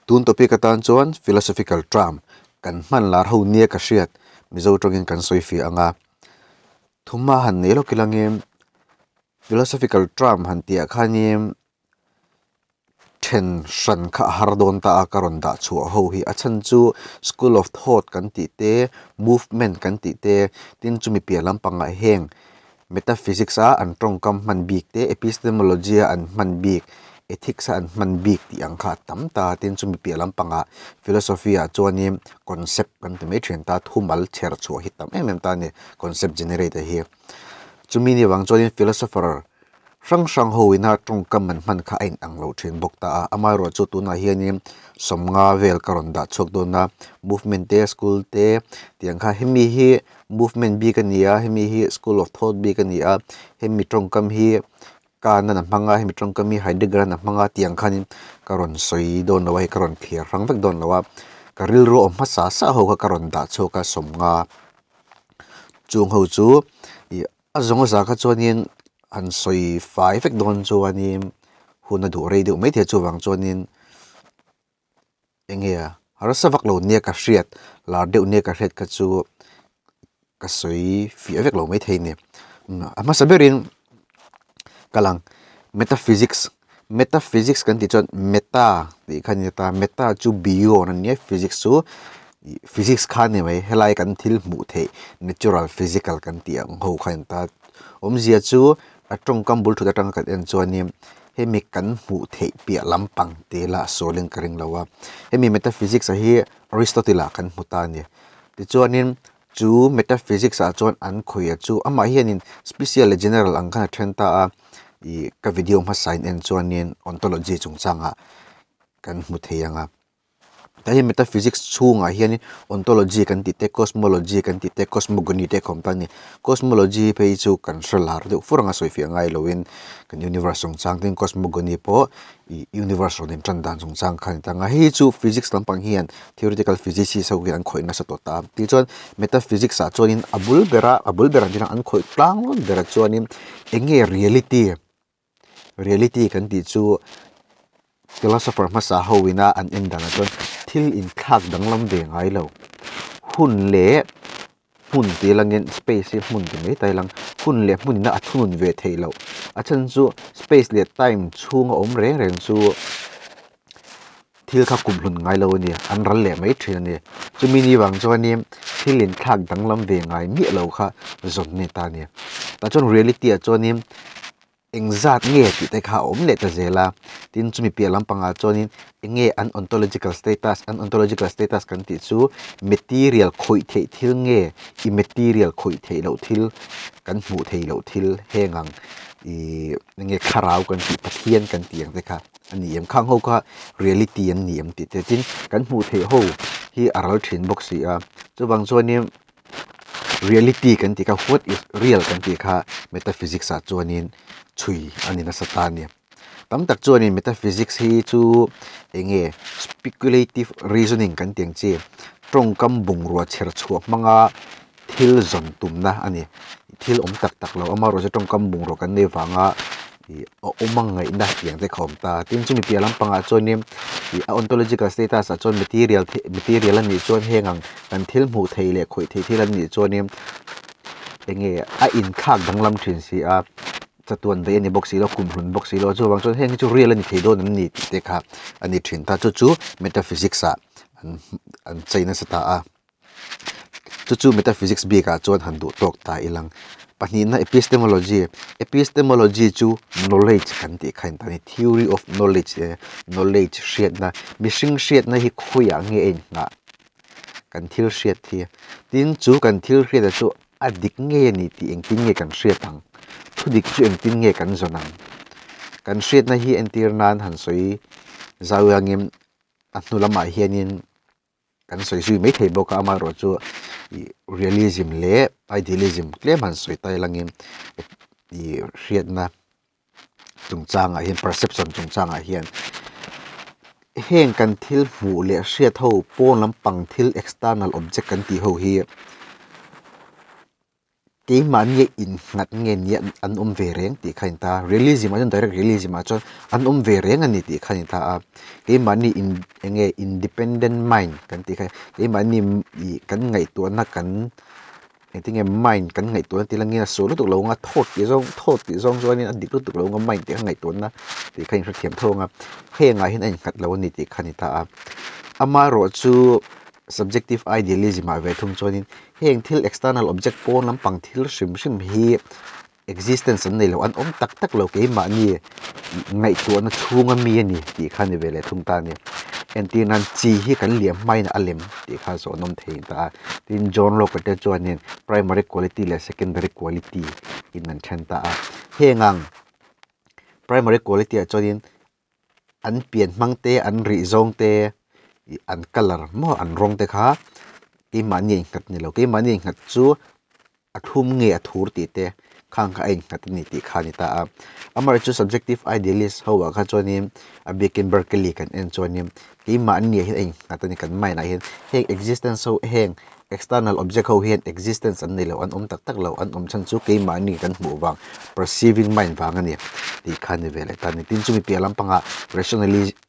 Tun topic atan chuan philosophical term kan hman lar ho nia ka hriat Mizo tawngin kan sawi fiah ang a. Thuma han nei lawk ilangin philosophical term han tihah khanin then hran kha a har dawn ta a ka rawn dah chhuah ho hi. A chhan chu school of thought kan tih te, movement kan tih te, tin chumi piah lampangah heng Metaphysics a an tawngkam hman bik te, epistemology a an hman bik, ethics a an hman bik tih ang kha a tam ta a, tin chumi piah lampangah philosophy ah chuanin concept kan ti mai thin ta, thumal chher chhuah hi tam em em ta a ni, concept generate a hi. Chumi ni vang chuanin philosopher hrang hrang ho ina tawngkam an hman kha a inang lo thin bawk ta a, amaherawh chu tunah hianin sawmnga vel ka rawn dah chhuak dawn a, movement te, school te tih ang kha hemi hi Movement bik a ni a, hemi hi school of thought bik a ni a, hemi tawngkam hi Kant-an a hmang a, hemi tawngkam hi Heidegger-an a hmang a tih ang khanin ka rawn sawi dawn lo a, hei ka rawn thlir hrang vek dawn lo a, ka rilru awm hmasa sa ho kha ka rawn dah chhuak a sawmnga chung ho chu ih a zawng a za kha chuanin han sawi fai vek dawn chuanin hun a duh rei deuh maithei a chuvang chuanin. Enge a harsa vak lo nia ka hriat lar deuh nia ka hriat kha chu ka sawi fiah vek lo maithei a ni. A hmasa berin ka lang metaphysics metaphysics kan tih chuan meta tih kha a ni ta meta chu beyond a nia physics chu ih physics kha a ni mai helai kan thil hmuh theih natural physical kan tih ang ho kha a ni ta awmzia chu a tawngkam bul thut atanga kan en chuanin Hemi kan hmuh theih piah lampang te lah sualin ka ring lo a. Hemi metaphysics ah hi Aristotle ah kan hmu ta a ni. Tichuanin chu metaphysics ah chuan an khawih a chu amah hianin special leh general ang khan a then ta a. Ih ka video hmasa in en chuanin ontology chungchangah kan hmu thei ang a. Tah hian metaphysics chhungah hianin ontology kan tih te, cosmology kan tih te, cosmogony te a khawm ta a ni. Cosmology phei chu kan hre lar deuh fur anga sawifiah ngai loin kan universe chungchang tin cosmogony pawh ih universe rawn intan dan chungchang kha a ni ta ang a. Hei hi chu physics lampang hian theoretical physicist ho hian an khawih nasa tawh ta a. Tichuan metaphysics ah chuanin a bul bera a bul berah an khawih tlang berah chuanin eng nge reality Reality kan tih chu philosopher hmasa ho ina an en danah chuan thil inthlak danglam ve ngai lo. Hun leh hmun tih langin space hi hmun ti mai ta ilang hun leh hmun ina a thunun ve theih loh. A chhan chu space leh time chhunga awm reng reng chu thil kha kum hlun ngai lo a ni, an ral leh mai thin a ni. Chumi ni vang chuanin thil inthlak danglam ve ngai miah lo kha zawn a ni ta a ni. Tah chuan reality ah chuanin eng zat nge tih te kha a awm leh ta zel a, tin chumi piah lampangah chuanin eng nge an ontological status, an ontological status kan tih chu material khawih theih thil nge immaterial khawih theih loh thil kan hmuh theih loh thil heng ang ih eng nge thlarau kan tih Pathian kan tih ang te kha. A ni em? Khang ho kha reality an ni em tih te tin kan hmuh theih ho hi a ral thin bawk si a. Chuvang chuanin reality kan tih kha what is real kan tih kha metaphysics ah chuanin chhui a ni nasa ta a ni. Tam tak chuanin metaphysics hi chu eng nge speculative reasoning kan tih ang chi tawngkam bungrua chher chhuah hmanga thil zawn tumna a ni. Thil awm tak tak lo amaherawhchu tawngkam bungrua kan nei vanga ih a awm ang ngaihna tiang te kha a awm ta. Tin chumi piah lampangah chuanin ih a ontological status ah chuan material material a nih chuan heng ang kan thil hmuh theih leh khawih theih thil a nih chuanin eng nge a inthlak danglam thin si a, chatuan daih a ni bawk si lo, kum hlun bawk si lo chuvang chuan heng hi chu real a ni thei dawn em ni tih te kha a ni thin ta. Chu chu metaphysics ah an an chei nasa ta a. Chu chu metaphysics bikah chuan han duh tawk ta ilang. Pahnihna epistemology, epistemology chu knowledge kan tih kha a ni ta a ni, theory of knowledge e, knowledge hriatna, mihring hriatna hi khawiah nge a inngah kan thil hriat hi. Tin chu kan thil hriata chu a dik ngei a ni tih engtin nge kan hriat ang, thudik chu engtin nge kan zawn ang. Kan hriatna hi entir nan han sawi zau iangin a hnu lamah hianin. Kan sawi zui mai thei bawk a, amaherawh chu ih realism leh idealism tlem han sawi ta ilangin ih hriatna chungchangah hian perception chungchangah hian heng kan thil hmuh leh hriat ho pawn lampang thil external object kan tih ho hi. Keimahnia innghat nge nia an awm ve reng tih kha a ni ta a. Realism ah chuan direct realism ah chuan an awm ve reng a ni tih kha a ni ta a. Keimahni in eng nge independent mind kan tih kha keimahni ih kan ngaihtuahna kan engtin nge mind kan ngaihtuahna tih langin a sual lutuk lo anga thought tih zawng thought tih zawng chuanin a dik lutuk lo anga mind tih kha ngaihtuahna tih kha inhrethiam tho anga hengah hian a innghat lo a ni tih kha a ni ta a. Amaherawhchu subjective idealism ah ve thung chuanin heng thil external object pawn lampang thil hrim hrim hi existence an nei lo an awm tak tak lo keimahni ngaihtuahna chhunga mi a ni tih kha a ni ve leh thung ta a ni. Entir nan chi hi kan liam hmain a lem tih kha zawh an awm thei ta a. Tin John Locke te chuanin primary quality leh secondary quality in an then ta a. Heng ang primary quality ah chuanin an pian hmang te an rih zawng te ih an colour maw an rawng te kha keimahni a innghat ni lo keimahni a innghat chu a thlum nge a thur tih te khang kha a innghat a ni tih kha a ni ta a amaherawhchu subjective idealist ho ah kha chuanin a biakin Berkeley kan en chuanin keimahni ah hian a innghat a ni kan mind ah hian heng existence ho heng external object ho hian existence an nei lo an awm tak tak lo an awm chhan chu keimahni kan hmuh vang perceiving mind vang a ni tih kha a ni ve leh ta a ni tin chumi piah lampangah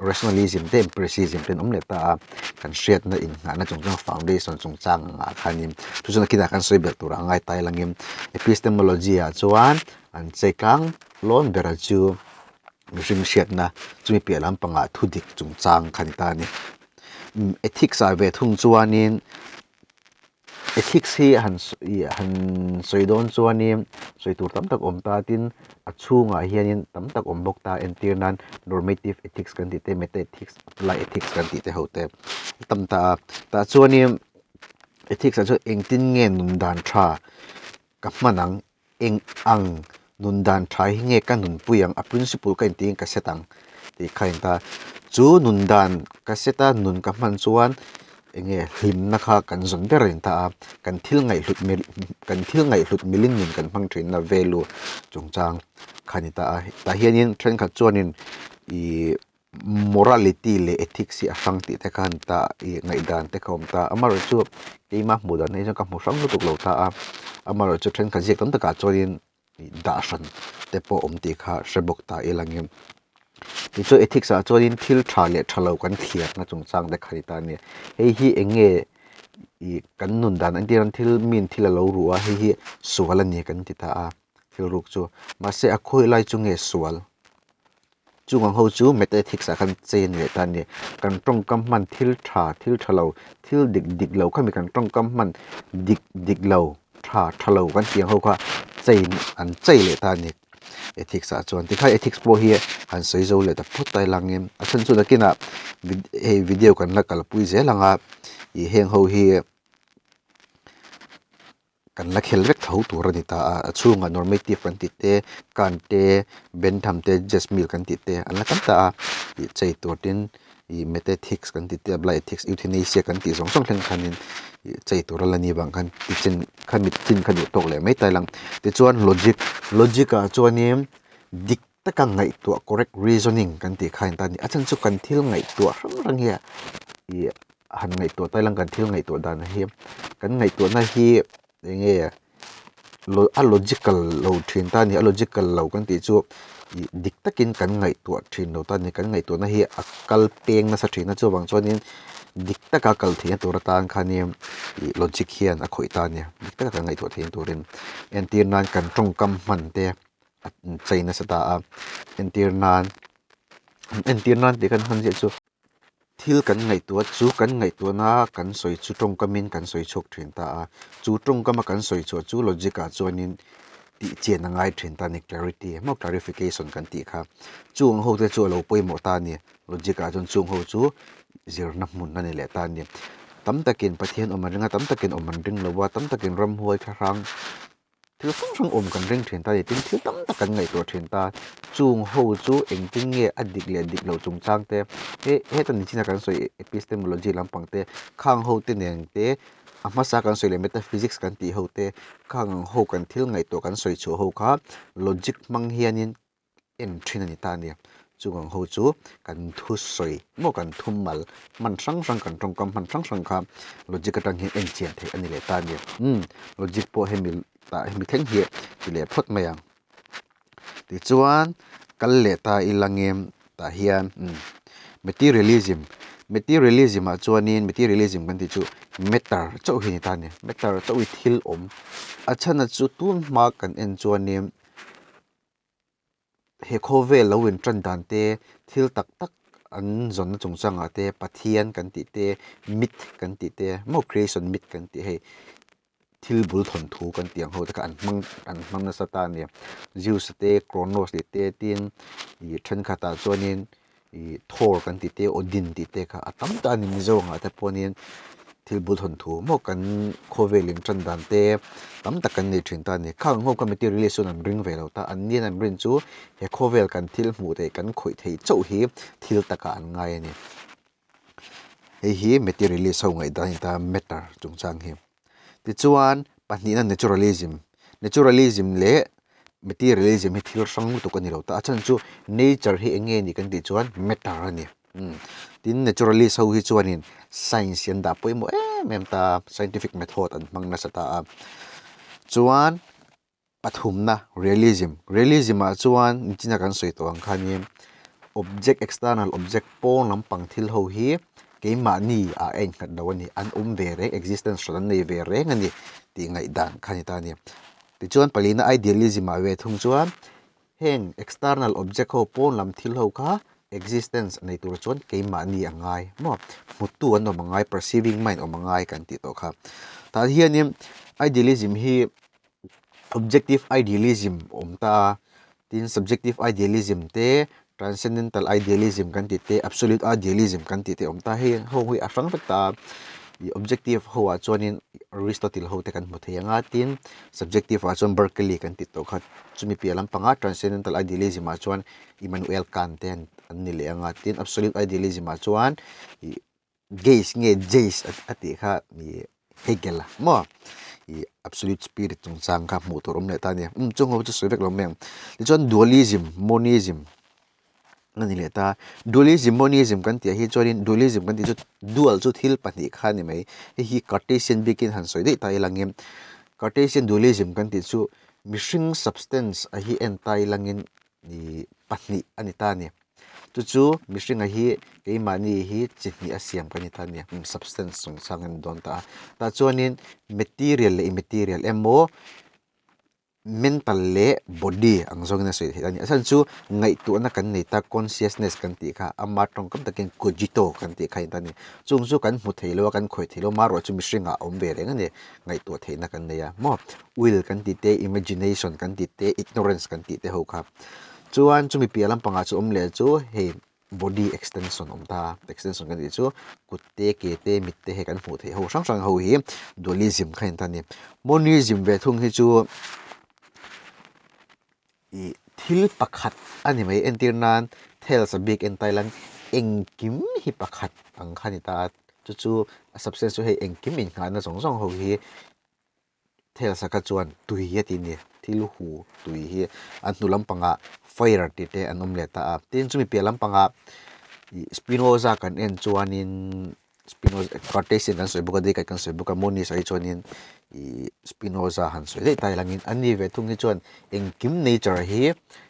rationalism te empiricism te an awm leh ta a kan hriatna inngahna chungchang foundation chungchang ah khanin chu chu nakinah kan sawi belh turah a ngai ta ilangin epistemology ah chuan an chei tlang lawn bera chu mihring hriatna chumi piah lampangah thudik chungchang kha a ni ta a ni. Ethics ah ve thung chuanin ethics hi han han sawi dawn chuanin sawi tur tam tak awm ta tin a chhungah hianin tam tak awm bawk ta entir nan normative ethics kan tih te meta ethics applied ethics kan tih te ho te a tam ta a tah chuanin ethics ah chuan engtin nge nun dan tha ka hman ang eng ang nun dan tha hi nge ka nunpui ang a principle ka intiin ka set ang tih kha a in ta chu nun dan ka set a nun ka hman chuan eng nge hlimna kha kan zawn ber a in ta a kan thil ngaihhlut kan thil ngaihhlut miling nun kan hmang thin na value chungchang kha a ni ta a tah hianin thenkhat chuanin ihh. Morality leh ethics hi a hrang tih te khan ta ih ngaihdan te kha awm ta amaherawhchu keimah hmuh dan hi chuan ka hmu hrang lutuk lo ta a amaherawhchu thenkhat ziak tam takah chuanin ih dah hran te pawh awm tih kha hre bawk ta ila ngem tichuan ethics ah chuanin thil tha leh tha lo kan thliarna chungchang te kha a ni ta a ni hei hi eng nge ih kan nun dan entir an thil min thil a lo ruh a hei hi sual a ni kan ti ta a thil ruk chu mahse a khawi lai chu nge sual. Chung ang ho chu meta-ethics ah khan chei a ni leh ta a ni. Kan tawngkam hman thil tha, thil tha lo, thil dik dik lo khami kan tawngkam hman dik dik lo, tha tha lo kan tih ang ho kha chei an chei leh ta a ni ethics ah chuan. Tikhan ethics pawh hi han sawi zo leh ta phawt ta ilangin a chhan chu nakinah hei video kan la kalpui zel ang a ih heng ho hi Kan la khel vek tho tur a ni ta a, a chhungah normative kan tih te, Kant te, Bentham te, Jesmill kan tih te an la tam ta a, ih chei tur tin ih meta-ethics kan tih te, applied ethics, euthanasia kan tih zawng zawng thleng khanin ih chei tur a la ni vang khan tichin kha mit chin kha duh tawk leh mai ta ilang. Tichuan logic, logic ah chuanin dik taka ngaihtuah correct reasoning kan tih kha a ni ta a ni. A chhan chu kan thil ngaihtuah hrang hrang hi ih han ngaihtuah ta ilang kan thil ngaihtuah dan hi kan ngaihtuahna hi eng nge a logical lo thin ta a ni a logical lo kan tih chu ih dik takin kan ngaihtuah thin lo ta a ni kan ngaihtuahna hi a kal peng nasa thin a chuvang chuanin dik taka kal theihna tur atan khanin ih logic hian a khawih ta a ni dik taka kan ngaihtuah theihna turin entir nan kan tawngkam hman te a chei nasa ta a entir nan entir nan tih kan hman ziah chu. Thil kan ngaihtuah chu kan ngaihtuahna kan sawi chu tawngkamin kan sawi chhuak thin ta a, chu tawngkama kan sawi chhuah chu logic ah chuanin tih chian a ngai thin ta a ni, clarity emaw clarification kan tih kha. Chung ho te chu a lo pawimawh ta a ni, logic ah chuan chung ho chu zirna hmun a ni leh ta a ni. Tam takin Pathian awm an ring a, tam takin awm an ring lo a, tam takin ramhuai thlahrang Thil hrang hrang awm kan ring thin ta a ni. Tin, thil tam tak kan ngaihtuah thin ta. Chung ho chu engtin nge a dik leh dik loh chungchang te, he heta nichina kan sawi epistemology lampang te, khang ho te nen te, a hmasa kan sawi leh metaphysics kan tih ho te, khang ang ho kan thil ngaihtuah kan sawi chhuah ho kha logic hmang hianin en thin a ni ta a ni. Chung ang ho chu kan thusawi maw kan thumal hman hrang hrang kan tawngkam hman hrang hrang kha logic atang hian en chian theih a ni leh ta a ni. Umm logic pawh hemi tah hemi thleng hi ti leh phawt mai ang. Tichuan kal leh ta ilangin tah hian umm materialism materialism ah chuanin materialism kan tih chu matter chauh hi a ni ta a ni matter chauh hi thil awm a chhan chu tun hma kan en chuanin he khawvel lo in tan dan te thil tak tak an zawnna chungchangah te Pathian kan tih te myth kan tih te maw creation myth kan tih hei thil bul thawn thu kan tih ang ho te kha an hmang an hmang nasa ta a ni. Zeus te Kronos tih te tin ih thenkhatah chuanin ih Thor kan tih te Odin tih te kha a tam ta a ni Mizo angah te pawhin thil bul thawn thu maw kan khawvel in tan dan te tam tak kan nei thin ta a ni. Khang ho kha materialist chuan an ring ve lo ta an nian an rin chu he khawvel kan thil hmuh theih kan khawih theih chauh hi thil takah an ngai a ni. Hei hi materialist ho ngaihdan a ni ta matter chungchang hi. Tichuan pahnihna naturalism, naturalism leh materialism hi thil hrang lutuk a ni lo ta a chhan chu nature hi eng nge ni kan tih chuan matter a ni. Umm tin naturalist ho hi chuanin science hi an dah pawimawh em em ta a scientific method an hmang nasa ta a. Chuan Pathumna, Realism, Realism ah chuan nichina kan sawi tawh ang khanin object, external object, pawn lampang thil ho hi keimahni ah a innghat lo a ni, an awm ve reng, existence hran an nei ve reng a ni tih ngaihdan kha a ni ta a ni. Tichuan palina idealism ah ve thung chuan heng external object ho pawn lam thil ho kha existence nei tur chuan keimahni a ngai maw, hmutu an awm a ngai, perceiving mind awm a ngai kan tih tawh kha. Tah hianin idealism hi objective idealism awm ta a, tin subjective idealism te transcendental idealism kan tih te absolute idealism kan tih te awm ta hei ho hi a hrang vek ta a, ih objective ho ah chuanin Aristotle ho te kan hmu thei ang a tin subjective ah chuan Berkeley kan tih tawh kha chumi piah lampanga transcendental idealism ah chuan Immanuel Kant te an ni leh ang a tin absolute idealism ah chuan ih Geist nge Geist a tih kha ih Hegel a maw ih absolute spirit chungchang kha hmuh tur awm leh ta a ni. Umm chung ho chu sawi vek lo mai ang. Tichuan dualism, monism a ni leh ta. Dualism, monism kan tih ah hi chuanin dualism kan tih chu dual chu thil pahnih kha a ni mai. Hei hi Cartesian bikin han sawi daih ta ilangin Cartesian dualism kan tih chu mihring substance a hi en ta ilangin ih pahnih a ni ta a ni. Chu chu mihringa hi keimahni hi chi hnih a siam kan ni ta a ni substance chungchang a ni dawn ta a. Tah chuanin material leh immaterial emaw mental leh body ang zawngin a sawi theih a ni. A chhan chu ngaihtuahna kan nei ta consciousness kan tih kha ama tawngkam takin cogito kan tih kha a ni ta a ni. Chung chu kan hmu thei lo a kan khawih thei lo a amaherawhchu mihringah a awm ve reng a ni ngaihtuah theihna kan nei a maw will kan tih te imagination kan tih te ignorance kan tih te ho kha. Chuan chumi piah lampangah chu awm leh chu hei body extension awm ta a, extension kan tih chu kut te ke te mit te hei kan hmuh theih ho hrang hrang ho hi dualism kha a ni ta a ni. Monism ve thung hi chu ih thil pakhat a ni mai entir nan Thales a bik en Thailand engkim hi pakhat ang kha a ni ta a, chu chu a substance chu hei engkim inngahna zawng zawng ho hi Thales a kha chuan tui a ti a ni, thil hu tui hi an hnu lampangah fire tih te an awm leh ta a, tin chumi piah lampangah ih Spinoza kan en chuanin Spinoza Cartesian kan sawi bawk a Descartes kan sawi bawk a Monist ah hi chuanin ih Spinoza han sawi daih ta ilangin an ni ve thung hi chuan engkim nature hi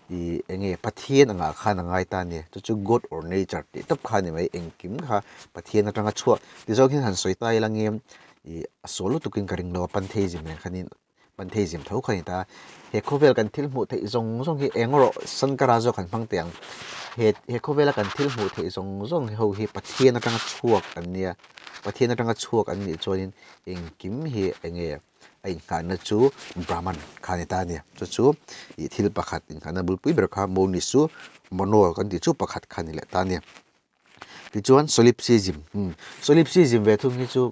ih eng nge Pathian angah khan a ngai ta a ni, chu chu God or nature tih tawp kha a ni mai engkim kha Pathian atanga chhuak ti zawk hian han sawi ta ilangin Ih a sual lutukin ka ring lo a, pantheism nen khanin pantheism tho kha a ni ta a. He khawvel kan thil hmuh theih zawng zawng hi eng rawh Sankara zawk han hmang teh ang. He he khawvela kan thil hmuh theih zawng zawng ho hi Pathian atanga chhuak an nia. Pathian atanga chhuak an nih chuanin engkim hi eng nge a inngahna chu Brahman kha a ni ta a ni. Chu chu ih thil pakhat inngahna bulpui ber kha Monis chu mono kan tih chu pakhat kha a ni leh ta a ni. Tichuan solipsism, umm solipsism ve thung hi chu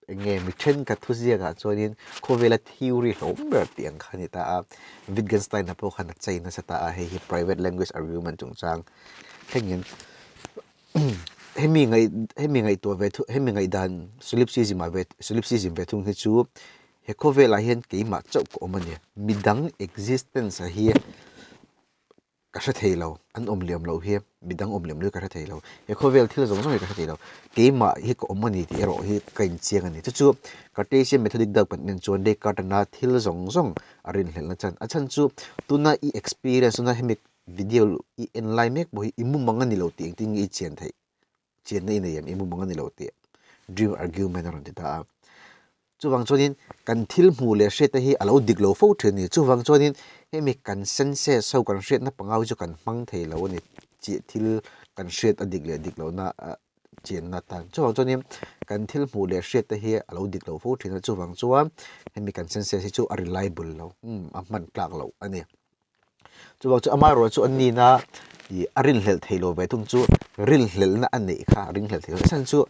eng nge mi thenkhat thuziakah chuanin khawvela theory hlawm ber tih ang kha a ni ta a, Wittgenstein-a pawh khan a chei nasa ta a, hei hi private language argument chungchang thlengin hemi ngaih hemi ngaihtuah ve thu hemi ngaihdan solipsism ah ve solipsism ve thung hi chu he khawvelah hian keimah chauh ka awm a ni, midang existence-a hi. Ka hre thei lo, an awm liam loh hi, midang awm liam loh hi ka hre thei lo, he khawvel thil zawng zawng hi ka hre thei lo, keimah hi ka awm a ni tih erawh hi ka inchiang a ni. Chu chu Cartesian methodic deuh kan en chuan Descartes-a thil zawng zawng a rinhlelhna chan. A chhan chu tuna i experience, tuna hemi video i en lai mek pawh hi i mumang a ni lo tih engtin nge i chian theih? Chianna i nei em? I mumang a ni lo tih dream argument a rawn ti ta a. Chuvang chuanin kan thil hmuh leh hriatna hi a lo dik lo fo thin a ni. Chuvang chuanin hemi kan senses ho kan hriatna panga hi chu kan hmang thei lo a ni. Chi thil kan hriat a dik leh dik lohna chianna atan. Chuvang chuanin kan thil hmuh leh hriatna hi a lo dik lo fo thin a. Chuvang chuan hemi kan senses hi chu a reliable lo, a hman tlak loh a ni. Chuvang chu amaherawhchu chu an nihna ih a rinhlelh theih loh ve thung chu rinhlelhna a neih kha a ringhlelh theih loh. A chhan chu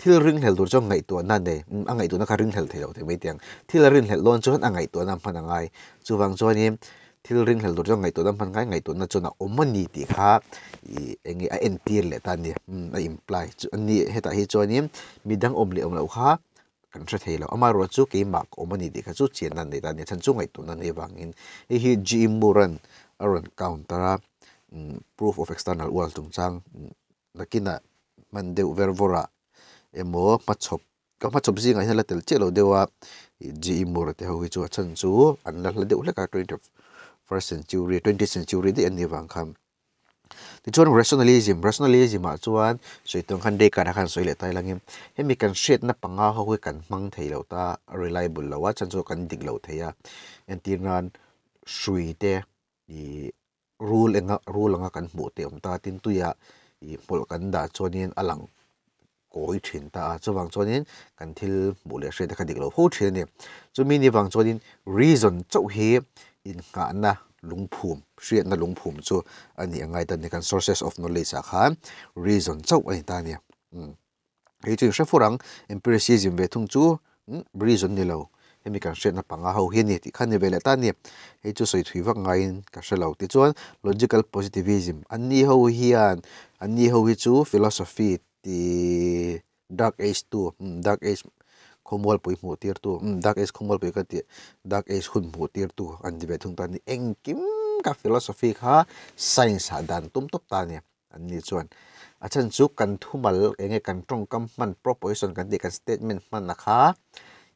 thil ringhlelh tur chuan ngaihtuahna a nei, a ngaihtuahna kha ringhlelh theih loh thei mai teh ang. Thil a rinhlelh dawn chuan a ngaihtuahna a hman a ngai. Chuvang chuanin thil ringhlelh tur chuan ngaihtuahna a hman ngai, ngaihtuahna chuan a awm a ni tih kha ih eng nge a entir leh ta a ni, a imply chu a ni. Hetah hi chuanin midang awm leh awm loh kha Kan hre thei lo. Amaherawhchu chu keimah ka awm a ni tih kha chu chianna an nei ta a ni. Chhan chu ngaihtuahna an nei avangin hei hi GE Moore-a'n a rawn counter a, proof of external world chungchang nakinah hman deuh ver vawrah emaw hmachhawp, ka hmachhawp zingah hian a la tel chiah lo deuh a, GE Moore-a te ho hi chu a chhan chu an la hla deuh hlek a, 21st century, 20th century daih an nih avang khan. Tichuan rationalism, rationalism ah chuan sawi tur khan Descartes khan sawi leh ta ilangin hemi kan hriatna panga ho hi kan hmang thei lo ta, a reliable lo a, chhan chu kan dik lo thei a, entir nan hrui te ih rul enga rul anga kan hmuh te awm ta, tin tuiah ih hmawlh kan dah chuanin a lang kawi thin ta a, chuvang chuanin kan thil hmuh leh hriat te kha dik lo fo thin a ni. Chumi ni vang chuanin reason chauh hi innghahna lungphum, hriatna lungphum chu a nih a ngai ta a ni, kan sources of knowledge ah khan reason chauh a ni ta a ni. Umm hei chu inhre fur ang, empiricism ve thung chu reason ni lo, hemi kan hriatna panga ho hi a ni tih kha a ni ve leh ta a ni. Hei chu sawi thui vak ngaiin ka hre lo. Tichuan logical positivism, anni ho hian anni ho hi chu philosophy Ti Dark Age tu, umm Dark Age khawmualpui hmuh tir tu, umm Dark Age khawmualpui ka tih Dark Age hun hmuh tir tu an ti ve thung ta a ni. Engkim ka philosophy kha science ah dan tum tawp ta a ni an ni chuan. A chhan chu kan thumal eng nge kan tawngkam hman proposition kan tih kan statement hman a kha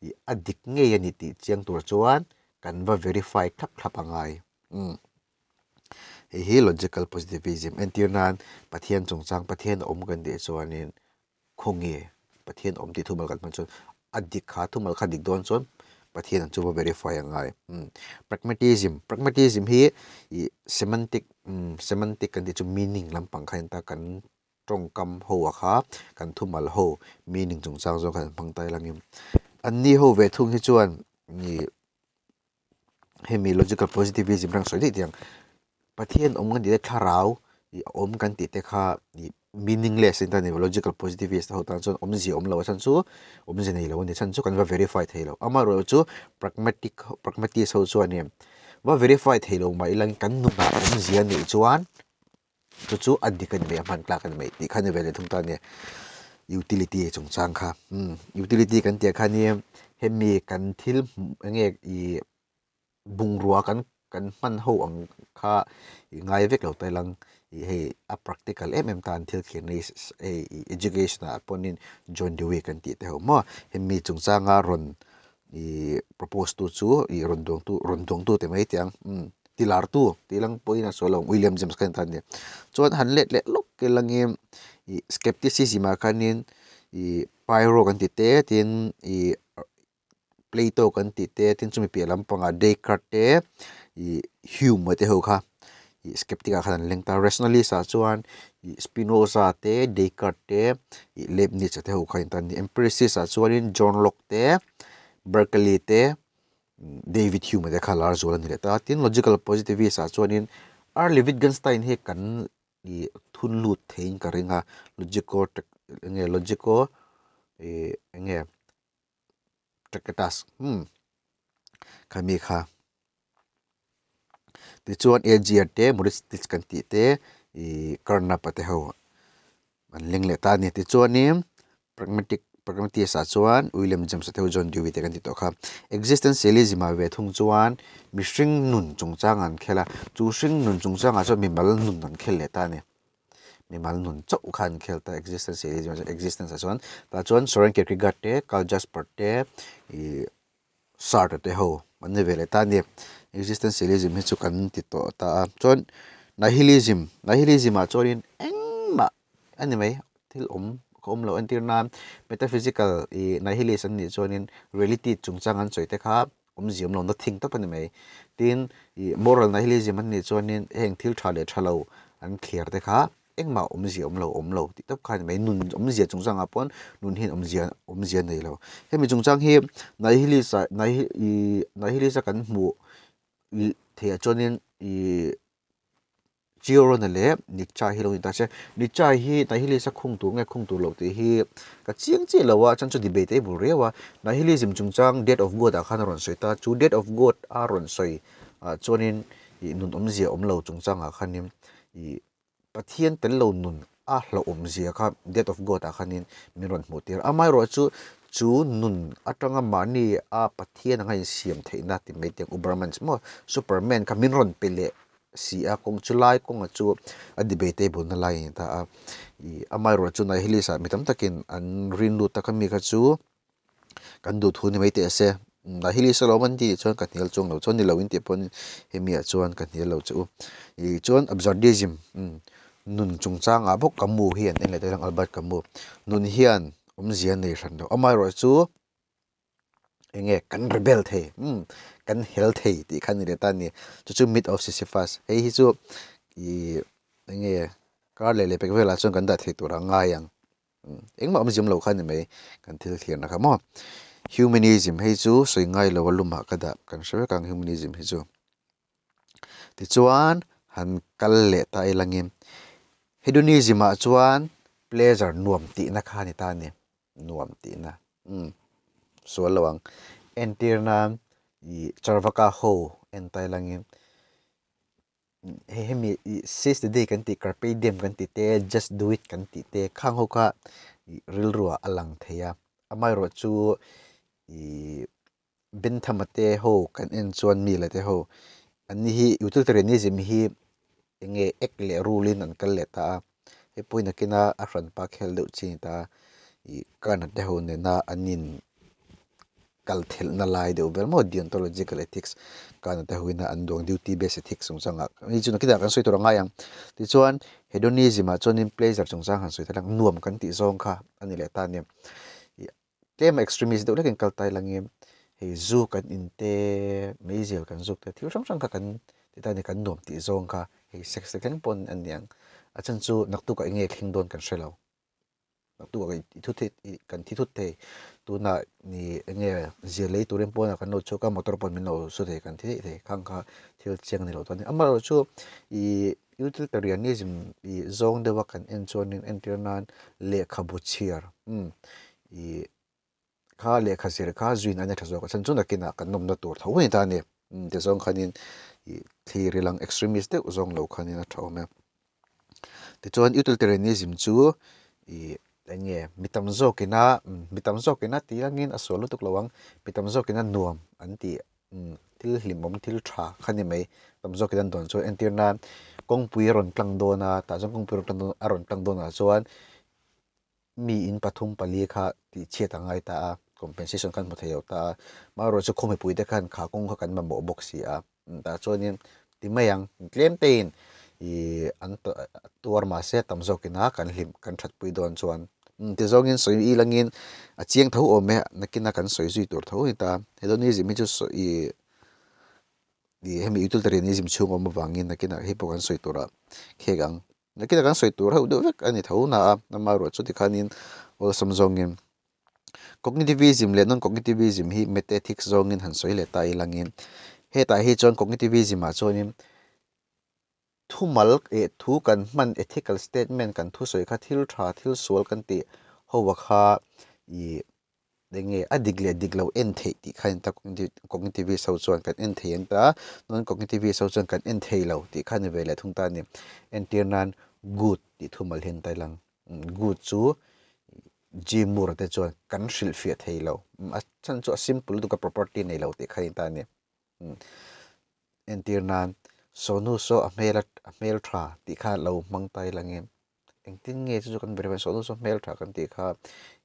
ih a dik ngei a ni tih chiang tur chuan kan va verify thlap thlap a ngai. Umm. Hei hi logical positivism entir nan Pathian chungchang Pathian a awm kan tih chuanin khawnge Pathian awm tih thumal kan hman chuan a dik kha thumal kha dik dawn chuan Pathian ang chu va verify a ngai. Umm pragmatism, pragmatism hi ih semantic umm semantic kan tih chu meaning lampang kha a ni ta kan tawngkam ho a kha kan thumal ho meaning chungchang zawng khan an hmang ta ilangin anni ho ve thung hi chuan ih hemi logical positivism rang sawi daih tih ang Pathian awm kan tih te thlarau ih awm kan tih te kha ih meaningless a ni logical positivist ho tan chuan awmzia awm lo a chhan chu awmzia nei lo a ni chhan chu kan va verify thei lo amaherawhchu chu pragmatic pragmatist ho chuanin va verify thei lo mah ila kan nunah awmzia a nih chuan Chu chu a dik a ni mai, a hman tlak a ni mai tih kha ni ve leh thung ta a ni. Utility chungchang kha, umm utility kan tih ah khanin hemi kan thil hmuh eng nge ih bungrua kan kan hman ho ang kha ih ngai vek lo ta ilang ih hei a practical em em tan thil thlir na hei ih education ah pawhin John Dewey kan tih te ho maw hemi chungchanga rawn ih propose tu chu ih rawn duang tu rawn duang tu te mai teh ang umm ti lar tu tih lang pawhin a sawi lo ang William James kha a ni ta a ni chuan han let leh lawk te langin ih skepticism ah khanin ih Pyro kan ti te tin ih Plato kan tih te tin chumi piah lampangah Descartes te ih Hume te ho kha ih skeptic ah khan an leng ta rationalist ah chuan ih Spinoza te Descartes te ih Leibniz te ho kha an ni empiricist ah chuanin John Locke te Berkeley te David Hume te kha lar zual a ni leh ta tin logical positivist ah chuanin Early Wittgenstein hi kan ih thun lut theiin ka ring a logico eng nge logico ih eng nge Tractatus umm khami kha tichuan Asia te Mauritius kan tih te ih Karnapa te ho an leng leh ta a ni tichuanin pragmatic. Pragmatist ah chuan William James a te ho John Dewey te kan ti tawh kha. Existentialism ah ve thung chuan mihring nun chungchang an khel a, chu hring nun chungchangah chuan mimal nun an khel leh ta a ni. Mimal nun chauh kha an khel ta Existentialism ah chuan existence ah chuan tah chuan Soren Kierkegaard te Karl Jasper te ih Sartre te ho an ni ve leh ta a ni. Existentialism hi chu kan ti tawh ta a chuan Nihilism Nihilism ah chuanin engmah a ni mai thil awm ka awm loh entir nan metaphysical ih nihilist an nih chuanin reality chungchang an sawi te kha awmzia awm lo nothing tawp a ni mai tin ih moral nihilism an nih chuanin heng thil tha leh tha lo an thliar te kha engmah awmzia awm lo awm lo tih tawp kha a ni mai nun awmzia chungchang ah pawn nun hian awmzia awmzia a nei lo hemi chungchang hi nihilist ah ih nihilist a kan hmuh theih ah chuanin ih. Chiorona leh Nietzsche hi lo ni ta se. Nietzsche hi Nihilist a khung tur nge khung tur loh tih hi ka chiang chiah lo a, chuan chu debate a i bul riau a. Nihilism chungchang Death of God ah khan a rawn sawi ta, chu Death of God a rawn sawi ah chuanin ih nun awmzia awm lo chungchangah khanin ih Pathian tel lo nun a hlauhawmzia kha Death of God ah khanin min rawn hmuh tir. Amaherawhchu chu nun atanga mahni a Pathian anga insiam theihna ti mai teh ang Ubermensch maw Superman kha min rawn pe leh si a, kawng chu lai kawnga chu a debatable na lai a ni ta a, ih amaherawhchu chu Nihilist ah mi tam takin an rin lut tak a mi kha chu kan duh thu ni mai teh se, Nihilist alawm an tih chuan ka hnial chuang lo chuan ni lo in tih pawn hemi ah chuan ka hnial lo che u, ih chuan absurdism nun chungchang ah bawk Camus hi an en leh daih ang Albert Camus nun hian awmzia a nei hran lo amaherawhchu. Enge kan rebel thei umm kan hel thei tih kha a ni leh ta a ni chu chu myth of Sisyphus hei hi chu ih enge kar leh leh pek velah chuan kan dah thei tur a ngai ang engmah awm zim lo kha a ni mai kan thil thlir na kha maw humanism hei chu sawi ngai lo a lumah ka dah kan hre vek ang humanism hi chu tichuan han kal leh ta ilangin hedonism ah chuan pleasure nuam tihna kha a ni ta a ni. nuam tihna umm sual lo ang entir nan ih charvaka ho en ta ilangin hei hemi ih seize the day kan tih carpe diem kan tih te just do it kan tih te khang ho kha ih rilru ah a lang thei a amaherawh chu ih Bentham-a te ho kan en chuan mi la te ho an ni hi utilitarianism hi eng nge ek leh rule in an kal leh ta a hei pawhin a kina a hranpa khel deuh chi a ni ta a ih Kant-a te ho nena an in kal thelhna lai deuh vel maw deontological ethics Kant-a te ho ina an duang duty based ethics chungchangah hei chu nakinah kan sawi tur a ngai ang tichuan hedonism ah chuanin pleasure chungchang han sawi ta lang nuam kan tih zawng kha a ni leh ta a ni ih. Tlem extremist deuh hlekin kal ta ila nge hei zu kan in te meizial kan zuk te thil hrang hrang kha kan ti ta a ni kan nuam tih zawng kha hei sex te thleng pawn a ni ang a chhan chu naktukah eng nge thleng dawn kan hre lo naktukah i thu thei ih kan thi thut thei tunah ni eng nge zir lei turin pawnah kan lo chhuak a motor pawn min lo su thei kan thi theih thei khang kha thil chiang a ni lo ta a ni amaherawhchu ih Utilitarianism ih zawng deuha kan en chuanin entir nan lehkhabu chhiar umm ih kha lehkha zir kha zuin a ni tha zawk a chhan chu nakinah kan nawmna tur tho a ni ta a ni umm ti zawng khanin ih thlir ilang extremist deuh zawng lo khanin a tha awm e. Tichuan utilitarianism chu ih eng nge mi tam zawkina mi tam zawkina tih angin a sual lutuk lo ang mi tam zawkina nuam an tih Thil hlimawm thil tha kha ni mai tam zawkin an dawn chuan entir nan kawngpui a rawn tlang dawn a tah chuan kawngpui a rawn tlang dawn a rawn tlang dawn ah chuan mi in pathum pali kha tih chhiat a ngai ta a compensation khan hmu thei lo ta a amaherawh chu khaw mipui te khan kha kawng kha kan mamawh bawk si a tah chuanin ti mai ang tlem te in ih an tuar mahse tam zawkin a kan hlim kan thatpui dawn chuan. Ti zawngin sawi i langin a chiang tho awm e, nakina kan sawi zui tur tho a ni ta. Hedonism hi chu sawi ih hemi utilitarianism chhung awm avangin nakinah hei pawh kan sawi turah khek ang. Nakinah kan sawi tur hauh deuh vek a ni tho na a, amaherawhchu chuti khanin awlsam zawngin cognitivism leh non-cognitivism hi meta-ethics zawngin han sawi leh ta i langin hetah hi chuan cognitivism ah chuanin Thumal eh thu kan hman ethical statement kan thusawi kha thil tha thil sual kan tih ho a kha ih eng nge a dik leh dik lo en theih tih kha a ni ta cognitivist ho chuan kan en thei an ta non cognitivist ho chuan kan en thei lo tih kha a ni ve leh thung ta a ni. Entir nan good tih thumal hi an tai lang good chu. G Moore-a te chuan kan hrilhfiah thei lo. A chhan chu a simple lutuk a property nei lo tih kha a ni ta a ni. Entir nan Sonu saw a hmel a hmel tha tih kha lo hmang ta ila nge engtin nge chu chu kan verify Sonu saw hmel tha kan tih kha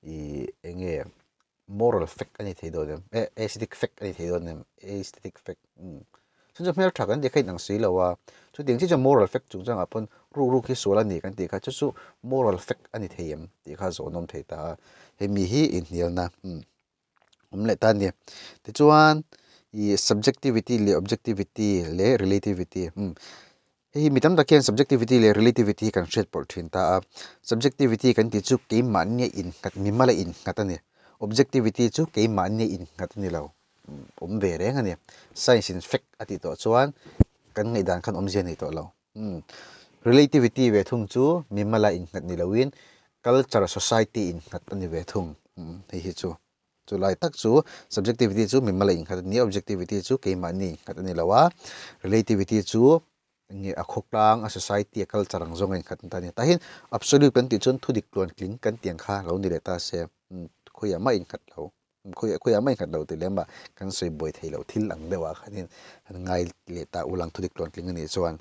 ih eng nge moral fact a ni thei dawn em eh aesthetic fact a ni thei dawn em aesthetic fact umm chu chu hmel tha kan tih kha inang si lo a chutiang chiah chuan moral fact chung changah pawn ruk ruk hi sual a ni kan tih kha chu chu moral fact a ni thei em tih kha zawh nawm thei ta a hemi hi inhnialna umm. awm leh ta a ni. Tichuan ih subjectivity leh objectivity leh relativity umm hei hi mi tam tak hian subjectivity leh relativity hi kan hriat pawlh thin ta a. Subjectivity kan tih chu keimahnia innghat mi mala innghat a ni. Objectivity chu keimahnia innghat a ni lo awm ve reng a ni. Science in fact a tih tawh chuan kan ngaihdan khan awmzia a nei tawh lo. Umm relativity ve thung chu mimala innghat ni loin culture society innghat a ni ve thung umm hei hi chu chu lai tak chu subjectivity chu mimala innghat a ni a objectivity chu keimahni innghat a ni lo a relativity chu enge a khawtlang a society a culture ang zawng a innghat ta a ni tah hian absolute kan tih chuan thudik tluan tling kan tih ang kha lo ni leh ta se umm khawiah mah innghat lo. Khawiah khawiah mai nghat lo tih lem ah kan sawi buai thei loh thil ang deuh ah khanin an ngai leh ta ulang thudik tluantling a nih chuan.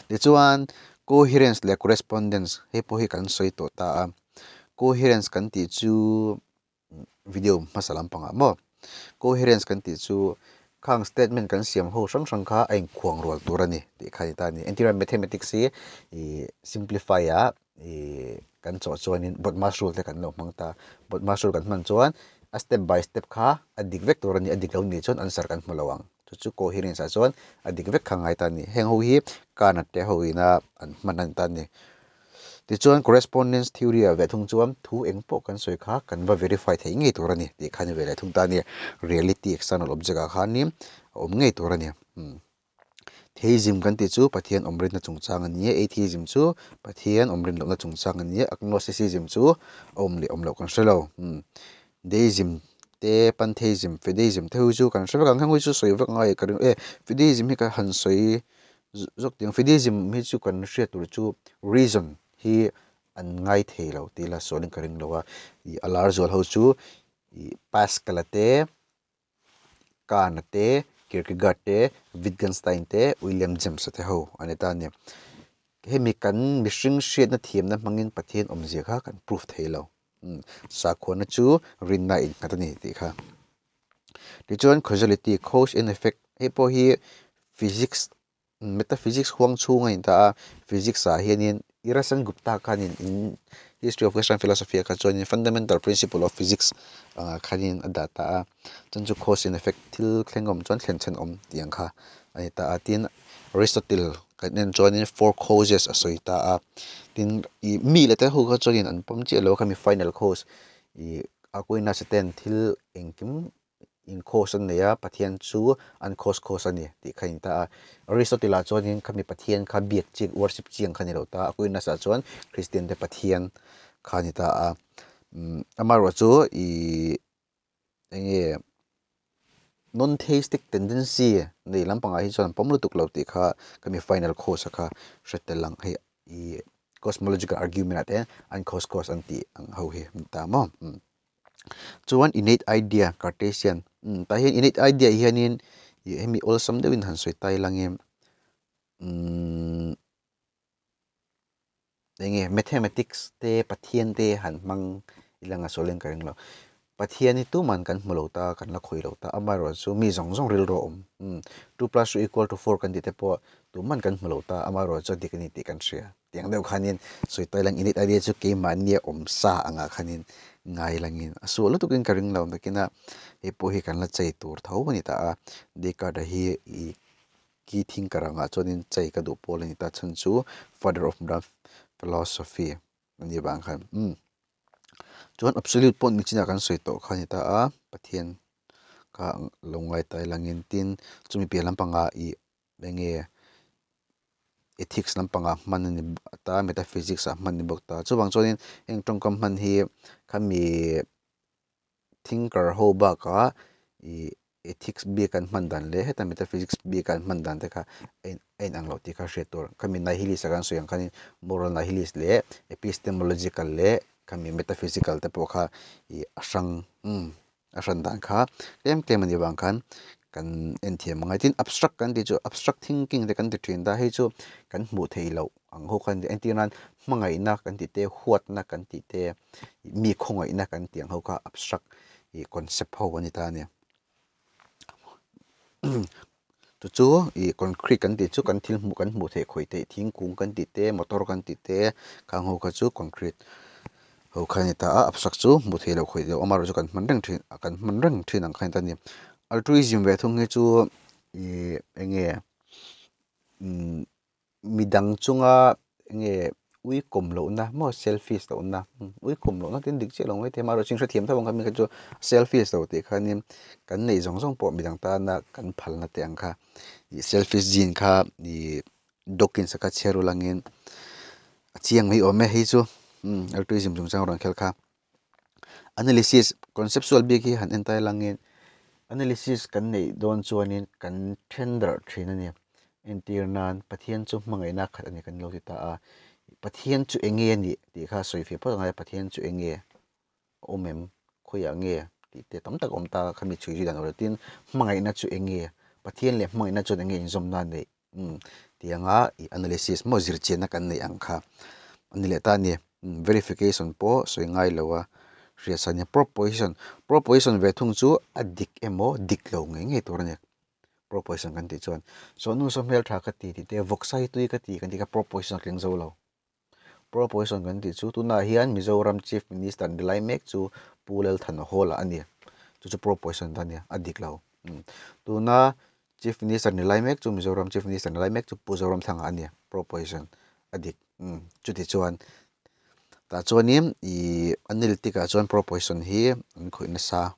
Tichuan coherence leh correspondence hei pawh hi kan sawi tawh ta a, coherence kan tih chu video hmasa lampangah maw coherence kan tih chu khang statement kan siam ho hrang hrang kha a inkhuang rual tur a ni tih kha a ni ta a ni. Entirah mathematics hi ih simplify ah ih kan chawh chuanin BODMAS rule te kan lo hmang ta, BODMAS rule kan hman chuan a step by step kha a dik vek tur a ni, a dik lo nih chuan answer kan hmu lo ang, chu chu coherence ah chuan a dik vek kha ngai ta a ni, heng ho hi Kant-a te ho ina an hman a ni ta a ni. Tichuan correspondence theory ah ve thung chuan thu eng pawh kan sawi kha kan va verify theih ngei tur a ni tih kha a ni ve leh thung ta a ni, reality external object ah khanin a awm ngei tur a ni. Theism kan tih chu Pathian awm rinna chungchang a ni a, Atheism chu Pathian awm rin lohna chungchang a ni a, Agnosticism chu a awm leh awm loh kan hre lo. Deism te, Pantheism, Fideism te ho chu kan hre vek ang, heng ho chu sawi vek ngai ka ring e, Fideism hi ka han sawi zawk tih ang, Fideism hi chu kan hriat tur chu reason hi an ngai thei lo tih ila sawiin ka ring lo a, ih a lar zual ho chu ih Pascal-a te, Kant-a te, Kierkegaard te, Wittgenstein te, William James-a te ho a ni ta a ni. Hemi kan mihring hriatna thiamna hmangin Pathian awmzia kha kan proof thei lo. Sakhuana chu rinna innghat a ni tih kha. Tichuan causality, cause and effect, hei pawh hi physics Metaphysics huang chhung a inta a, physics ah hianin Irasan Gupta khanin in History of Western Philosophy ah kha chuanin Fundamental Principle of Physics angah khanin a dah ta a, chuan chu cause and effect thil thleng awm chuan thlen chhen awm tih ang kha a ni ta a, tin Aristotle kan en chuanin four causes a sawi ta a, tin ih mi leh te ho kha chuanin an pawm chiah lo a khami final cause ih Aquinas ten thil engkim in cause an nei a, Pathian chu an cause cause a ni tih kha a ni ta a. Aristotle ah chuanin khami Pathian kha biak chiang, worship chiang kha a ni lo ta a, Aquinas ah chuan Christian te Pathian kha a ni ta a. Umm amaherawh chu ih eng nge non-theistic tendency nei lampangah hi chuan an pawm lutuk lo tih kha khami final cause a kha hre tel ang hei ih cosmological argument ah te an cause cause an tih ang ho hi a ni ta maw. Chuan innate idea Cartesian umm tah hian innate idea hianin ih hemi awlsam deuhin han sawi ta ila nge umm enge mathematics te Pathian te han hmang ila nga sawi leng ka ring lo Pathian hi tuman kan hmu lo ta kan la khawih lo ta amaherawhchu mi zawng zawng rilru a awm umm two plus two equal to four kan tih te pawh tuman kan hmu lo ta amaherawhchu a dik a ni tih kan hria. Tiang deuh khanin sawi tai lang innate idea chu keimahnia awm sa angah khanin ngai langin a sual lutukin ka ring lo nakin a hei pawh hi kan la chei tur tho a ni ta a Descartes-a hi ih key thinker angah chuanin chei ka duh pawl a ni ta chhan chu father of modern philosophy a nih vang khan umm chuan absolute pawh nichinah kan sawi tawh kha a ni ta a Pathian kha lo ngai tai langin tin chumi piah lampangah ih eng nge ethics lampangah hman a ni ta metaphysics ah hman a ni bawk ta chuvang chuanin heng tawngkam hman hi khami thinker ho bakah ih ethics bik an hman dan leh heta metaphysics bik an hman dan te kha a in a inang loh tih kha hriat tur khami nihilist a kan sawi ang khanin moral nihilist leh epistemological leh. Khami metaphysical te pawh kha ih a hrang umm a hran dan kha tlem tlem a nih vang khan kan en thiam a ngai. Tin, abstract kan tih chu abstract thinking te kan ti thin ta, hei chu kan hmuh theih loh ang ho kha a ni. Entir nan hmangaihna kan tih te, huatna kan tih te, mi khawngaihna kan tih ang ho kha abstract ih concept ho a ni ta a ni. Chu chu ih concrete kan tih chu kan thil hmuh kan hmuh theih khawih theih thingkung kan tih te motor kan tih te khang ho kha chu concrete ho kha a ni ta a abstract chu hmuh theih loh khawih loh amaherawhchu chu kan hman reng thin kan hman reng thin ang kha a ni ta a ni altruism ve thung hi chu ih eng nge umm. Midang chunga enge ui kawm lohna maw selfish lohna ui kawm lohna tin dik chiah lo mai thei amaherawhchu hrethiam tho ang kha mi kha chu selfish lo tih khanin kan neih zawng zawng pawh midang tana kan phalna te ang kha ih selfish gene kha ih Dawkins a kha chhiar ulangin a chiang mai awm e hei chu altruism chungchang rawn khel kha. Analysis, conceptual bik hi han en ta ilangin analysis kan neih dawn chuanin kan then darh thin a ni. Entir nan Pathian chu hmangaihna khat a ni kan lo ti ta a, Pathian chu eng nge a nih tih kha sawi feh phawt a ngai a, Pathian chu eng nge a awm em, khawiah nge tih te tam tak a awm ta a, khami chhui zui dan awrh tin hmangaihna chu eng nge, Pathian leh hmangaihna chuan eng nge inzawmna a neih Umm tianga ih analysis maw zirchianna kan neih ang kha a ni leh ta a ni. Verification pawh sawi ngai lo a hriat sa a nia. Proposition, proposition ve thung chu a dik emaw dik lo ngei ngei tur a ni. Proposition kan tih chuan saw nu saw hmeltha ka ti tih te vawksa hi tui ka ti kan tih kha proposition a tling zo lo. Proposition kan tih chu tunah hian Mizoram Chief Minister ni lai mek chu Pu Lalthanhawla a ni. Chu chu proposition ta a nia, a dik lo. Tuna Chief Minister ni lai mek chu Mizoram Chief Minister ni lai mek chu Pu Zoramthanga a ni. Proposition a dik. Chuti chuan tah chuanin ih analytic ah chuan proposition hi an khawih nasa.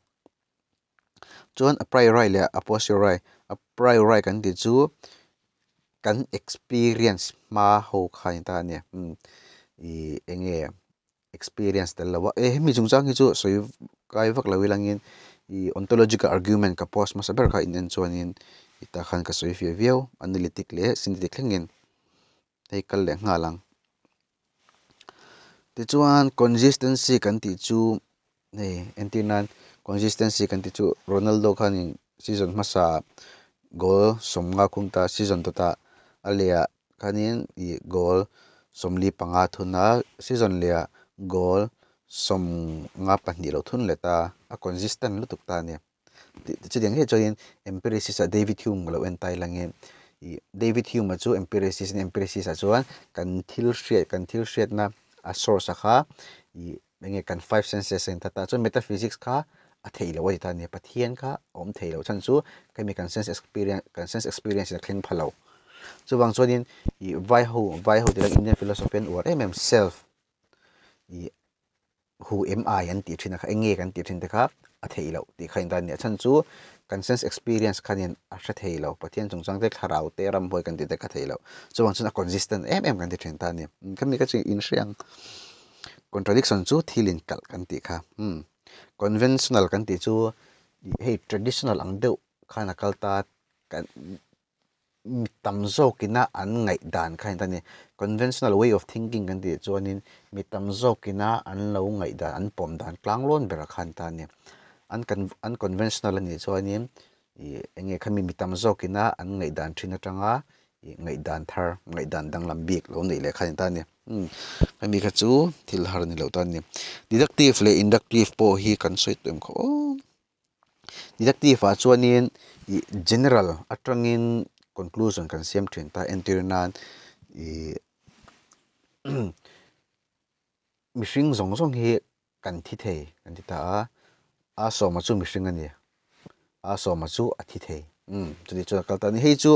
Chuan a priori leh a posteriori, a priori kan tih chu kan experience hma ho kha a ni ta a ni. Ih eng nge experience tel lo a, e hemi chungchang hi chu sawi kai vak lo ilangin ih ontological argument ka post hmasa ber kha in en chuanin tah khan ka sawi fiah viau analytic leh synthetic thlengin hei kal leh nghal ang. Tichuan consistency kan tih chu hei entir nan consistency kan tih chu Ronaldo khanin season hmasa goal sawmnga khung ta season tawtah a lehah khanin ih goal 45 thun a season lehah goal 52 lo thun leh ta a consistent lutuk ta a ni. Chutiang ngei chuanin empiricist ah David Hume lo en ta ila nge ih David Hume a chu empiricist a ni empiricist ah chuan kan thil hriat kan thil hriatna a source a kha ih eng nge kan five senses a in ta ta chuan metaphysics kha a theih loh a ti ta a ni Pathian kha a awm thei loh chhan chu khemi kan sense experience kan sense experience in a thleng pha lo chuvang chuanin ih vai ho vai ho tih Indian philosophy an uar em em self ih hu em ai an tih thin a kha eng nge kan tih thin te kha a theih loh tih kha intan a ni a chhan chu kan sense experience khanin a hre thei lo Pathian chungchang te thlarau te ramhuai kan tih te kha theih loh chuvang chuan a consistent em em kan ti thin ta a ni khami kha chu in hre ang contradiction chu thil in kalh kan tih kha umm conventional kan tih chu hei traditional ang deuh khan a kal ta kan mi tam zawkina an ngaihdan kha a ni ta a ni. Conventional way of thinking kan tih chuanin mi tam zawkina an lo ngaihdan an pawm dan tlanglawn berah kha a ni ta a ni. An kan an conventional a nih chuanin ih eng nge khami mi tam zawkina an ngaihdan thin atanga ih ngaihdan thar ngaihdan danglam bik lo neih leh kha a ni ta a ni. Umm hemi kha chu thil har a ni lo ta a ni. Deductive leh inductive pawh hi kan sawi tawh em kha aw. Deductive ah chuanin ih general atangin conclusion kan siam thin ta entir nan ih mihring zawng zawng hi kan thi thei kan ti ta a, a sawma chu mihring a ni a sawma chu a thi thei umm chuti chuan a kal ta a ni hei chu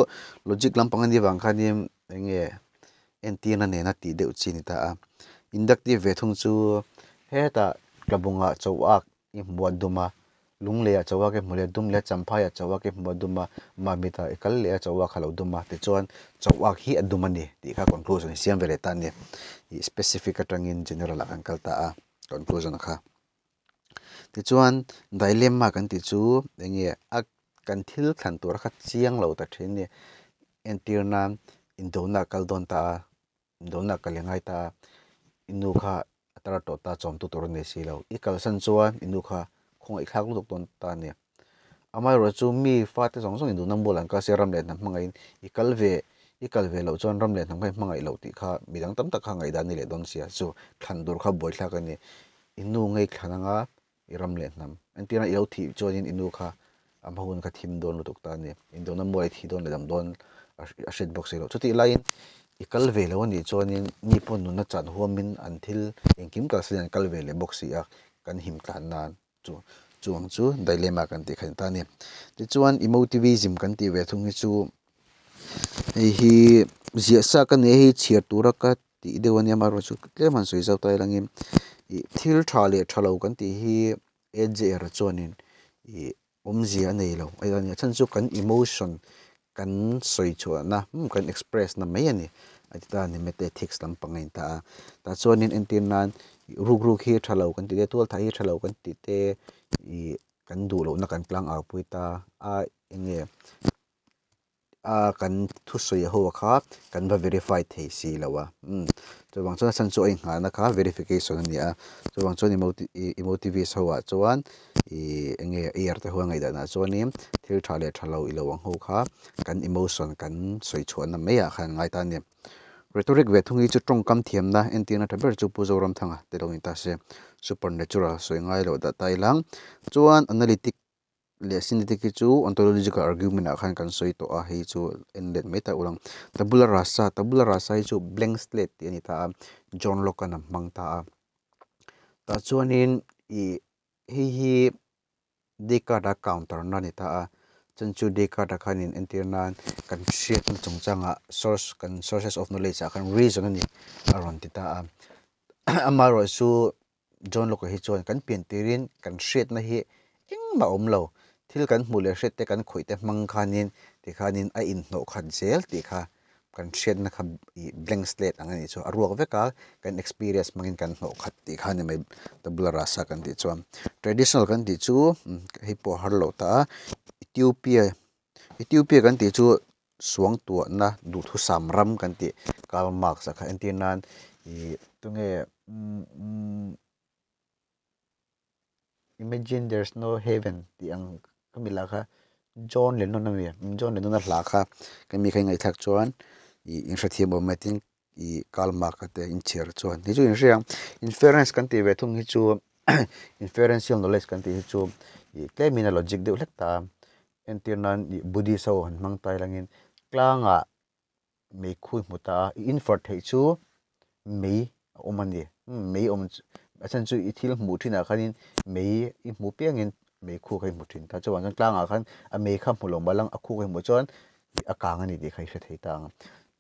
logic lampang a nih vang khanin eng nge entirna nena tih deuh chi a ni ta a inductive ve thung chu hetah tlabungah chauh ak. I hmu a dum a, Lungleiah chauha ka hmu leh a dum leh a, Champhaiah chauha ka hmu a dum a, Mahmitah i kal leh a chauha kha lo dum a, tichuan chauha hi a dum a ni tih kha conclusion i siam ve leh ta a ni. Ih specific atangin general ah kan kal ta a conclusion kha. Tichuan dilemma kan tih chu eng nge a kan thil thlan tur kha chiang lo ta thin a ni. Entir nan indona a kal dawn ta a, indona a kal i ngai ta a, i nu kha. a tar tawh ta chawmtu tur a nei si lo. I kalsan chuan i nu kha khawngaihthlak lutuk dawn ta a ni. Amaherawhchu mi fate zawng zawng induhna mual an kal sia ram leh hnam hmangaihin i kal ve i kal ve loh chuan ram leh hnam kha i hmangaih loh tih kha midang tam tak kha ngaihdan a ni leh dawn sia. Chu thlan tur kha buaithlak a ni. I nu ngei thlan anga i ram leh hnam. Entirna i lo thih chuanin i nu kha a hma hun kha thim dawn lutuk ta a ni. Indona mual i thih dawn leh dam dawn a hriat bawk si loh. Chutih laiin i kal ve lo a nih chuanin mi pawh nunna chan huamin an thil engkim kalsain an kal ve leh bawk si a, kan him tlan nan chu chuang chu dilemma kan tih kha a ni ta a ni. Tichuan emotivism kan tih ve thung hi chu hei hi ziah sa ka nia hei chhiar tura ka tih deuh a nia amaherawhchu tlem han sawi zau ta ilangin ih thil tha leh tha lo kan tih hi AJR chuanin ih awmzia a nei lo a nia chhan chu kan emotion kan sawi chhuahna kan express na mai a ni a ti ta a ni meta ethics lampang a inta a tah chuanin entir nan ruk ruk hi tha lo kan tih te tual thah hi tha lo kan tih te ih kan duh lohna kan tlang au pui ta a eng nge. a kan thusawi ho kha kan va verify thei si lo a umm chuvang chuan a chhan chu a inngahna kha verification a ni a chuvang chuan emotivist ho ah chuan ih eng nge air te ho a ngaihdan ah chuanin thil tha leh tha lo ilo ang ho kha kan emotion kan sawi chhuahna mai ah khan an ngai ta a ni rhetoric ve thung hi chu tawngkam thiamna entirna tha ber chu Pu Zoramthanga te lo ni ta se supernatural sawi ngai loh dah ta ila chuan analytic leh synthetic hi chu ontological argument ah khan kan sawi tawh a hei chu en let mai ta ul ang tabula rasa tabula rasa hi chu blank slate tih a ni ta a John Locke an a hmang ta a tah chuanin ih hei hi Descartes a counter na a ni ta a chuan chu Descartes ah khanin entir nan kan hriatna chungchangah source kan sources of knowledge ah khan reason a ni a rawn ti ta a amaherawhchu John Locke hi chuan kan pian tirin kan hriatna hi engmah a awm lo, thil kan hmuh leh hriat te kan khawih te hmang khanin tikhanin a inhnawh khat zel tih kha kan hriatna kha ih blank slate ang a nih chu a ruak vek a, kan experience hmangin kan hnawh khat tih kha a ni mai tabula rasa kan tih chuan. Traditional kan tih chu hei pawh a har loh ta a, Ethiopia Ethiopia kan tih chu suangtuahna duhthusam ram kan tih Karl Marx a kha entir nan ih tunge Imagine there's no heaven tih ang ka mi lah kha John Lennon a mi John Lennon a hla kha ka mi kha ngaihthlak chuan ih inhrethiam awm mai tin ih Karl Marx a te inchhiar chuan hei chu inhria ang inference kan tih ve thung hi chu inferential knowledge kan tih hi chu ih tlemin a logic deuh hlek ta a entir nan ih Buddhist ho han hmang ta ilangin tlangah mei khui hmu ta a i infer theih chu mei a awm a ni mei awm chu a chhan chu i thil hmuh thinah khanin mei i hmuh piangin mei khu kha i hmu thin ta chuvang chuan tlangah khan a mei kha hmu lo mah lang a khu kha i hmuh chuan a kang a ni tih kha i hre thei ta ang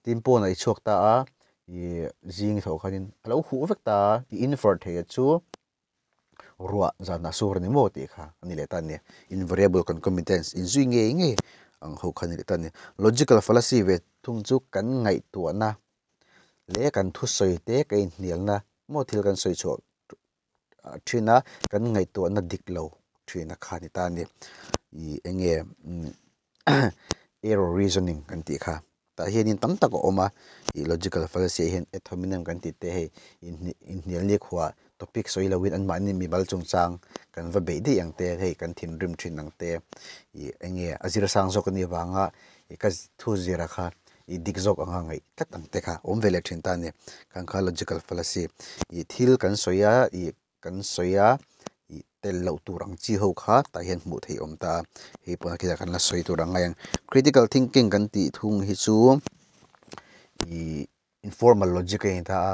tin pawnah i chhuak ta a ih zing i thawh khanin a lo huh vek ta a i infer theih chu ruah zanah sur a ni maw tih kha a ni leh ta a ni. Invariable concomitants inzui ngei ngei ang ho kha a ni leh ta a ni. Logical fallacy ve thung chu kan ngaihtuahna leh kan thusawi te ka inhnialna maw thil kan sawi chhuah thin a, kan ngaihtuahna dik lo thin a kha a ni ta a ni. Ih eng nge error reasoning kan tih kha. Tah hianin tam tak a awm a, ih logical fallacy ah hian ad hominem kan tih te hei inhnial ni khuah topic sawi loin anmahni mimal chungchang kan va beih daih ang te hei kan thinrim thin ang te ih eng nge a zir sang zawk anih avanga ih ka thu zira kha ih dik zawk anga ngaih tlat ang te kha awm ve leh thin ta a ni. Khang kha logical fallacy ih thil kan sawi a ih kan sawi a ih tel loh tur ang chi ho kha tah hian hmuh theih awm ta a hei pawh nakhinah kan la sawi tur ang ngai ang critical thinking kan tih thung hi chu ih informal logic a ni ta a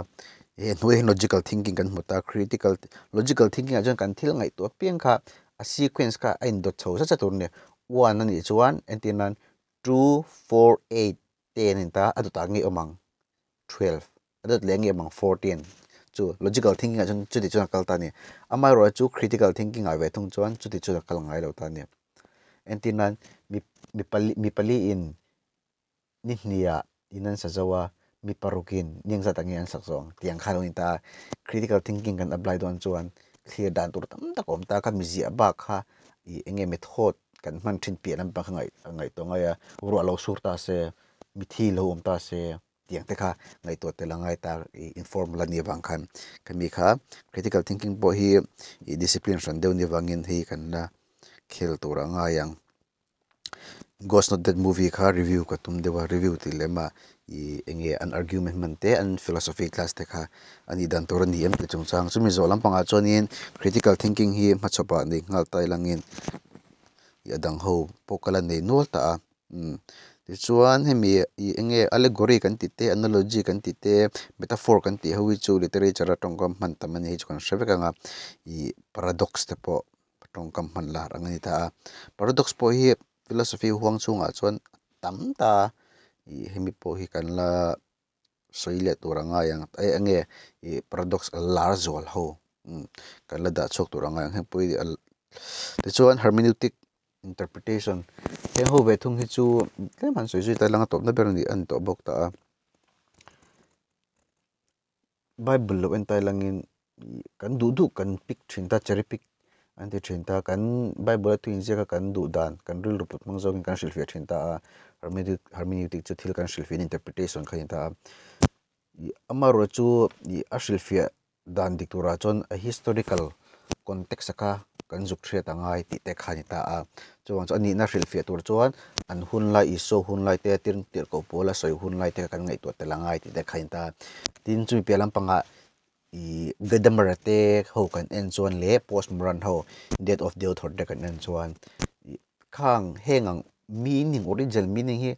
he hnuaiah hian logical thinking kan hmu ta a critical logical thinking ah chuan kan thil ngaihtuah apiang kha a sequence kha a indawt chho zat zat tur a ni one a nih chuan entir nan two four eight ten a ni ta a dawtah ngei awm ang 12 a dawt leh nge mang 14 chu logical thinking ah chuan chuti chuan a kal ta a ni amaherawh chu critical thinking ah ve thung chuan chuti chuan a kal ngai lo ta a ni entir nan mi mi pali mi pali in ni hnih ah in an sa zo a mi paruk in ni engzat ah nge an sak zawng tih ang khan a lo ni ta a critical thinking kan apply dawn chuan thlir dan tur tam tak a awm ta a kha mi ziah bak kha ih eng nge method kan hman thin piah lampang kha ngaih ngaihtuah ngai a ruah lo sur ta se mithi lo awm ta se. Tiang te kha ngaihtuah tel a ngai ta i informal a nih avang khan khami kha critical thinking pawh hi i discipline hran deuh nih avangin hei kan la khel tur a ngai ang. Ghost Not Dead movie kha review ka tum deuh a, review tih lem ah i enge an argument hman te an philosophy class te kha a nih dan tur a ni em tih chungchang chumi zawh lampangah chuanin critical thinking hi hmachhawp ah nei nghal ta ilangin i a dang ho pawh ka la nei nual ta a. Umm tichuan hemi ih eng nge allegory kan tih te analogy kan tih te metaphor kan tih ho hi chu literature a tawngkam hman tam a ni hi chu kan hre vek ang a ih paradox te pawh tawngkam hman lar ang a ni ta a paradox pawh hi philosophy huang chhungah chuan a tam ta a ih hemi pawh hi kan la sawi leh tur a ngai ang eh eng nge ih paradox lar zual ho umm kan la dah chhuak tur a ngai ang heng pawh hi tichuan hermeneutic interpretation heng ho ve thung hi chu tlem han sawi zui ta lang a tawpna ber a ni a ni tawh bawk ta a bible lo en tai langin ih kan duh duh kan pick thin ta cherry pick an ti thin ta kan bible a thu inziak a kan duh dan kan rilru put hmang zawngin kan hrilhfiah thin ta a hermeneutic chu thil kan hrilhfiah interpretation kha a ni ta a ih amaherawhchu ih a hrilhfiah dan dik turah chuan a historical context a kha kan zuk hriat a ngai tih te kha a ni ta a chuvang chu a nihna hrilhfiah tur chuan an hun lai Isua hun lai te tin tirhkoh pawl a sawi hun lai te kha kan ngaihtuah tel a ngai tih te kha a ni ta a tin chumi piah lampangah ih Gadamer te ho kan en chuan leh postmodern ho death of the author te kan en chuan ih khang heng ang meaning original meaning hi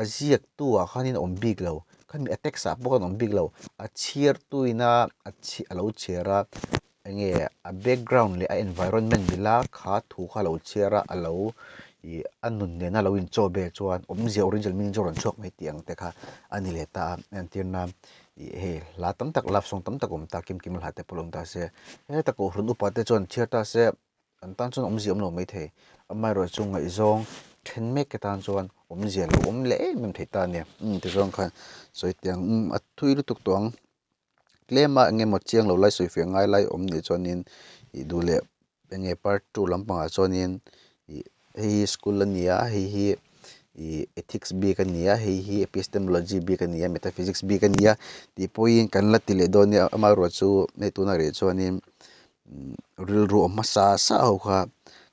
a ziaktu ah khanin a awm bik lo khami a text ah pawh khan a awm bik lo a chhiartu ina a chhi a lo chhiar a enge a background leh a environment mila kha thu kha a lo chhiar a a lo ih a nun nena lo inchaw vel chuan awmzia original meaning chu a rawn chhuak mai tih ang te kha a ni leh ta a entir nan ih hei hla tam tak love song tam tak a awm ta kim kim hla te pawh lo awm ta se heta kohhran upa te chuan chhiar ta se an tan chuan awmzia awm lo mai thei amaherawhchu ngaihzawng then mek te tan chuan awmzia lo awm leh em em thei ta a nia umm tizawng khan sawi teh ang umm a thui lutuk tawh ang tlem a eng emaw chiang lo lai sawi fiah ngai lai awm nih chuanin ih duh leh eng nge part two lampangah chuanin ih hei hi school a ni a hei hi ih ethics bik a ni a hei hi epistemology bik a ni a metaphysics bik a ni a tih pawhin kan la ti leh dawn nia amaherawhchu hei tunah rih chuanin rilru awm hmasa sa ho kha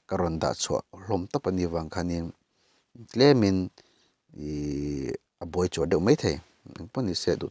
ka rawn dah chhuah hlawm tawp a nih vang khanin tlemin ih a buai chuah deuh maithei engpawh ni se duh tawk.